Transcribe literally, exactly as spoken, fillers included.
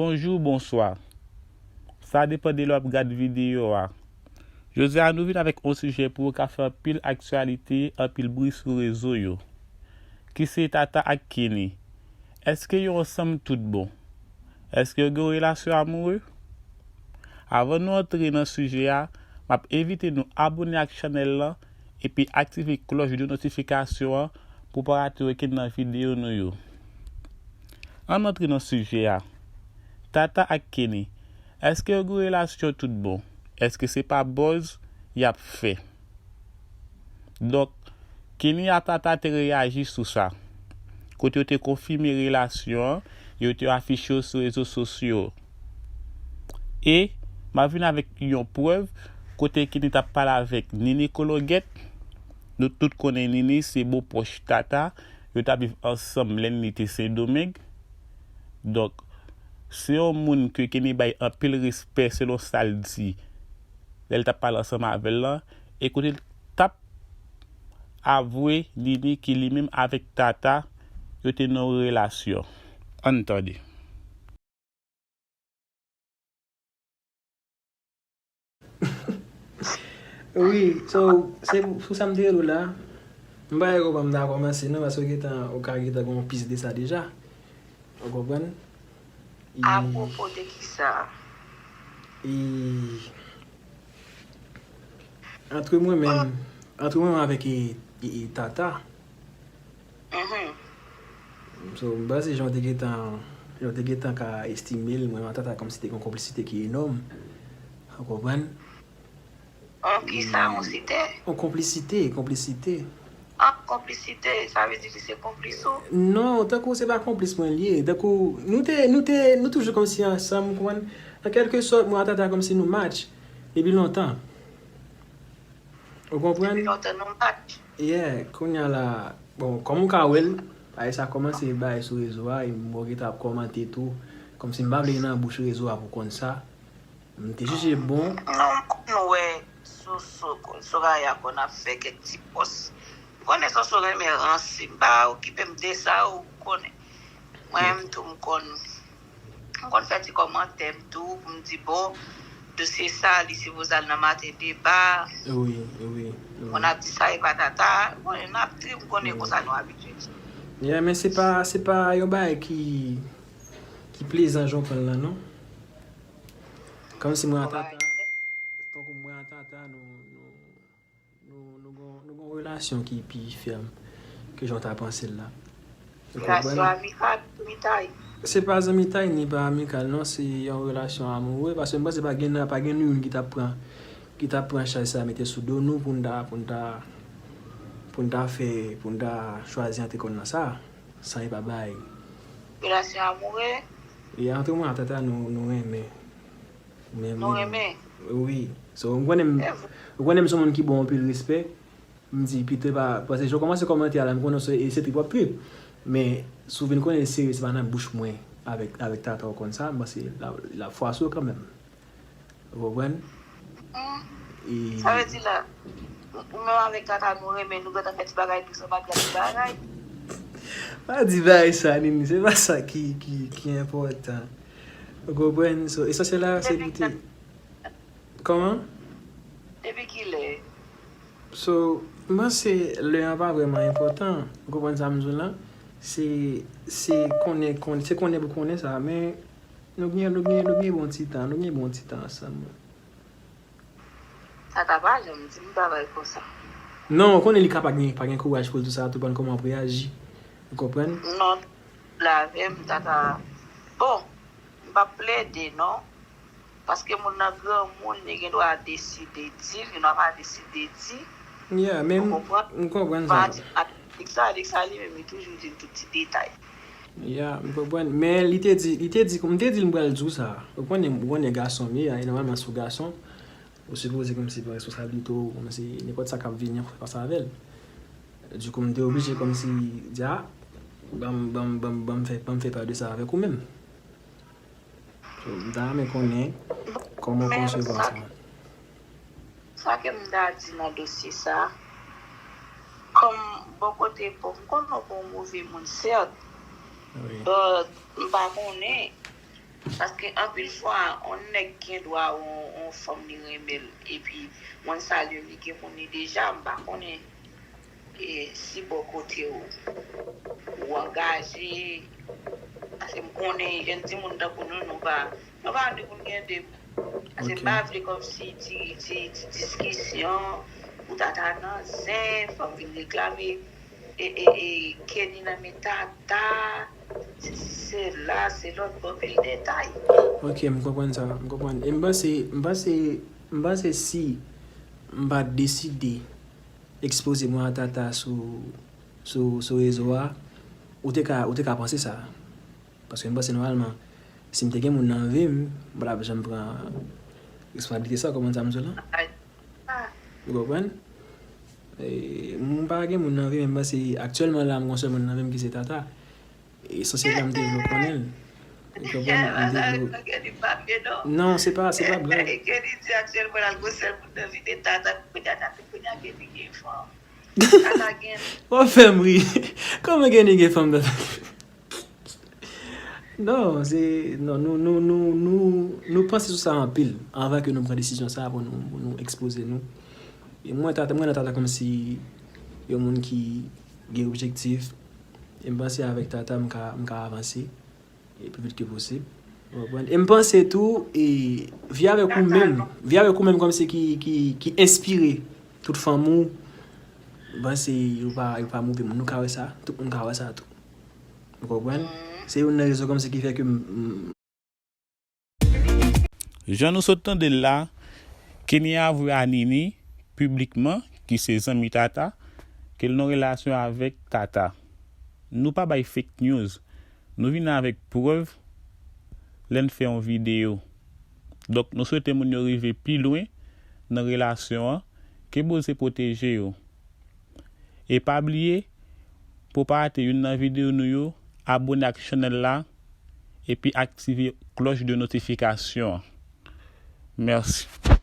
Bonjou, bonswa. Sa depann de lè w ap gad videyo a. Jodi a, nou vin avèk yon sijè pou w ka fè anpil aktyalite, anpil bri sou rezo yo. Ki se Tata ak Kenny. Èske yo ansanm tout bon? Èske yo gen yon relasyon amoure? Avan nou antre nan sijè a, m ap envite nou abòne ak chanèl lan epi aktive klòch de notifikasyon an pou w pa rate okenn nan videyo nou yo. Ann antre nan sijè a. Tata ak Kenny, èske yo gen relasyon tout bon? Èske se pa buzz y ap fè? Donk, Kenny ak Tata te reyaji sou sa. Kote yo te konfime relasyon an, yo te afiche yo sou rezo sosyo. E, m ap vin avèk yon prèv, kote Kenny t ap pale avèk Nini Kologèt. Nou tout konnen Nini se bon pwòch Tata, yo t ap viv ansanm lè Nini te Sendomeng. Donk, se yon moun ke Kenny bay anpil respè selon sa l di lè l t ap pale ansanm avè l lan, e kote l t ap avwe Nini ke li menm avèk Tata, yo te nan yon relasyon. Ann tande. Wi, so, se pou sa m te rele w la. M pa wè kòman m ta kòmanse non, paske w gentan, ou ka gentan gen yon pis de sa deja. Ou konprann? E, Apwopo de kisa? E, antre mwen menm, antre mwen menm avèk e, e, e Tata. Mhm. So, m panse jan w te gentan, jan w te gentan ka estime l, mwen menm ak Tata kòmsi te gen yon konplisite ki enòm. Ou konprann? An kisa, yon site? Yon konplisite, konplisite. An konplisite, sa vle di li se konplis ou? Non, tankou se pa konplis mwen l ye. Tankou, nou te, nou te, nou toujou kòmsi ansanm, ou konprann? An kèlke sòt, mwen ak Tata kòmsi nou match. Depi lontan. Ou konprann? Depi lontan nou match. Yeah, kounye a la, bon, kòm ou ka wè l, bagay sa kòmanse bay sou rezo a, e m wè w gentan ap kòmante tou. Kòmsi m pa vle nan bouch rezo a pou konn sa. M te jije bon. Non, m konn wè Soso, Soraya konn ap fè kèk ti pòs. M konnen Soso renmen ranse, m pa okipe m de sa, ou konnen. Mwen menm tou, m konn, m konn fè ti kòmantè m tou, pou m di, bon, dosye sa, li sipoze al nan Maten Deba. Wi, wi. Moun ap di sa e pa Tata, ou konnen, n ap di, m konnen konsa nou abitye di. Yeah, men se pa, se pa yon bagay ki, ki plezan jan w pran l lan, non. Kòmsi mwen ak Tata, tankou mwen ak Tata, nou, nou, nou, nou gon, nou gon relasyon ki pi fèm ke jan w ta panse l la. Ou konprann? Relasyon amikal, zanmitay. Se pa zanmitay ni pa amikal, non, se yon relasyon amoure, paske m panse pa gen, pa gen nou youn ki t ap pran, ki t ap pran chaj sa mete sou do nou pou n ta, pou n ta, pou n ta fè, pou n ta chwazi antre kò n nan sa, san e pa bay. Relasyon amoure. E antre mwen ak Tata, nou, nou renmen. Men, Nou renmen. Wi. So, m konnen m, ou konnen m se yon moun ki ba w anpil respè. M di, pito pa, paske jan w kòmanse kòmante a la, m konnen se, e se trip w ap trip. Men, si w vin konnen l serye, se pa nan bouch mwen, avèk, avèk Tata w konn sa, m panse l ap, l ap fwa sou w kanmenm. Ou konprann? Hmm. E, Sa vle di la, ou menm avèk Tata nou renmen, nou gentan fè ti bagay tou, sa pa gade bagay. Pa di bagay sa, Nini, se pa sa ki, ki, ki enpòtan. Ou konprann? So, esansyèl la, se pou te. Kòman? Depi kilè? So, m panse lè an pa vrèman enpòtan. Ou konprann sa m di w lan? Se, se konnen, konnen, se konnen pou konnen sa, men nou gen, nou gen, nou gen bon ti tan, nou gen bon ti tan ansanm. Tata pa janm di m bagay konsa. Non, ou konnen li ka pa gen, pa gen kouraj pou l di sa, tou konn kòman w ap reyaji. Ou konprann? Non, lave m, Tata. Bon, m p ap plede, non. Paske moun nan granmoun, li gen dwa deside di, li nwa pa deside di. Yeah, men Ou konprann? M konprann Pa sa. di Alexa, Alexa li menm, li toujou di m tout ti detay. Yeah, m konprann. Men li te di, li te di, m te di l m pral di w sa. Ou konnen, ou konnen gason m ye, e nòmalman se w gason. Ou sipoze kòmsi pran responsablite w, kòmsi nenpòt sa k ap vini an fè fas avè l. Dikou m te oblije kòmsi di a, ban m, ban m, ban m, ban m fè, ban m fè pa de sa avèk ou menm. So, m ta renmen konnen kòman w konsevwa sa. Sa ke m ta di nan dosye sa, kòm bò kote pa w, m konnen w pa yon move moun, sèt. Wi. But, m pa konnen. Paske anpil fwa, yon nèg gen dwa yon, yon fanm li renmen l, epi mwen salye l, li gen moun li deja, m pa konnen e, si bò kote w, ou angaje, paske m konnen jèn timoun tankou nou, nou pa, nou pa vle pou n gen de, paske m pa vle kòmsi ti, ti, ti diskisyon, pou tata nan zen, fanm vin reklame, e, e, e, Kenny nan men tata, sesi sela, se lòt, bon, pil detay. Ok, m konprann sa, m konprann. E m panse, m panse, m panse si m pa t deside ekspoze mwen a tata sou, sou, sou rezo a, ou te ka, ou te ka panse sa. Paske m panse nòmalman, si m te gen moun nan vi m, m pa t ap janm pran responsablite sa, w konprann sa m di w la? Ou konprann? E, m pa gen moun nan vi m, m panse aktyèlman la, m gen yon sèl moun nan vi m ki se tata. E se sèl la m te vle w konnen l. Ou konprann? M te vle w. Non, se pa, se pa blag. Kenny di aktyèlman la, l gen yon sèl moun nan vi m, se tata. Kounye a, tata, kounye a, Kenny gen fanm. Tata gen. W ap fè m ri. Kòman Kenny gen fanm nan? Non, se, non, nou, nou, nou, nou, nou panse sou sa anpil anvan ke nou pran desizyon sa a pou nou, pou nou ekspoze nou. E mwen, tata, mwen nan tata kòmsi yon moun ki gen objektif. E m panse avèk tata, m ka, m ka avanse e pi vit ke posib. Ou konprann? E m panse tou, e, vi avèk ou menm, vi avèk ou menm kòmsi ki, ki, ki enspire tout fanm ou, m panse yo pa, yo pa move moun. Nou ka wè sa, tout moun ka wè sa tou. Ou konprann? Se youn nan rezon kòmsi ki fè ke m, m, Jan nou sot tande l la, Kenny avwe a Nini, piblikman, ki se zanmi Tata, ke l nan relasyon avèk Tata. Nou pa bay fake news. Nou vin avèk prèv lè n fè yon videyo. Donk, nou swete moun yo rive pi lwen nan relasyon an, ke Bondye pwoteje yo. E pa bliye, pou w pa rate youn nan videyo nou yo, abone ak chanèl la, epi aktive klòch de notifikasyon an. Mèsi.